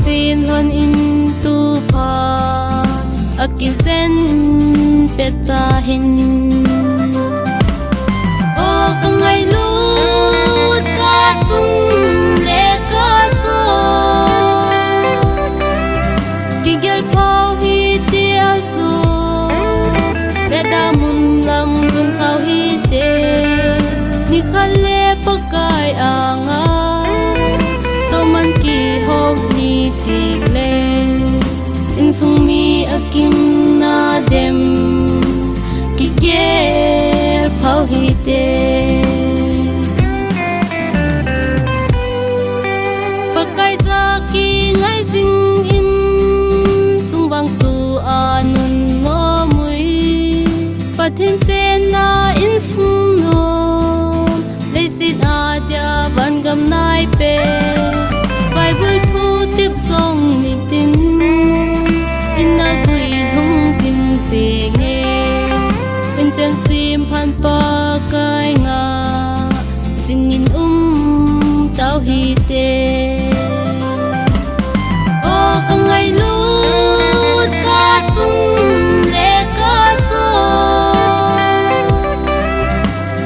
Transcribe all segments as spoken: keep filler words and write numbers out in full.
Chin lhon in tu pha akijen pet ta hin. O ka ngailut ka chun le ka so, kigel pau hi te a so, le da mun lam jun khau hi te. Ni khat le Pakai anga toman kihong ni tik le, insung mi akim na dem kigel pau hi te. Pakai ja kingai jing in, sung vang chu a nun nom ui. Pathen chenna insung nom, leiset a dia van gam nai pe. Bible thu tip jong ni tin, in a gui lhung jing jing e. In chen sim phan Pakai nga jing in um tau hi te. O ka ngailut ka chun le ka so,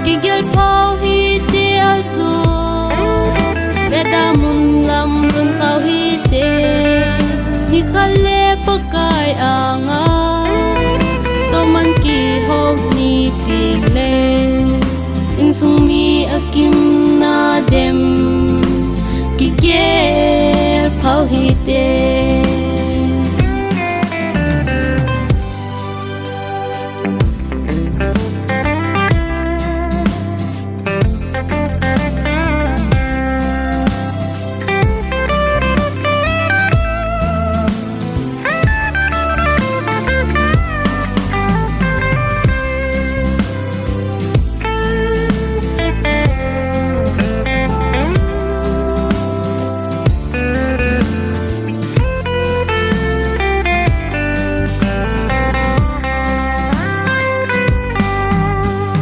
kigel pau hi te a so, le da mun lam jun khau hi te. Ni khat le Pakai anga toman kihong ni tik le, insung mi akim na dem kigel pau hi te.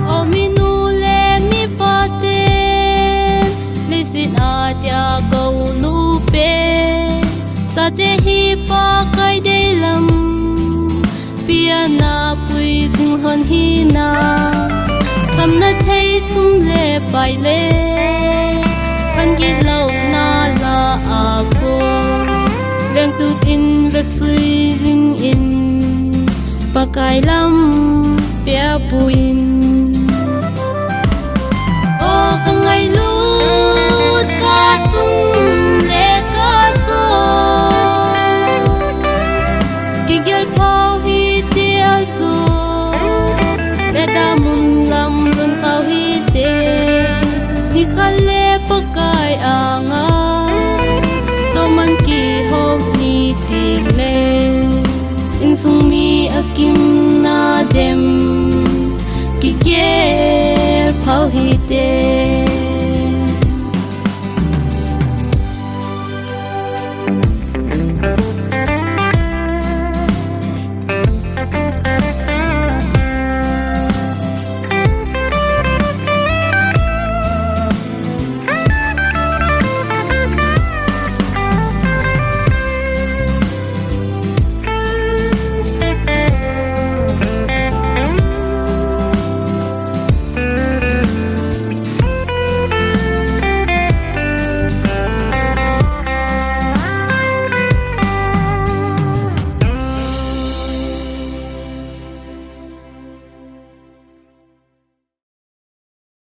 O mi nu le mi pa ten, leiset a dia kou nu pe, chate hi Pakai dei lam pia na pui jing lhon hi na. Khamna thei sum le pai le, khan gilou na la a ko, veng tu in ve sui jing in, Pakai lam pia pu in. O ka ngailut ka chun le ka so, kigel pau hi te a so, le da mun lam jun khau hi te. Ni khat le Pakai anga toman kihong ni tik le, insung mi akim na dem kigel pau hi te.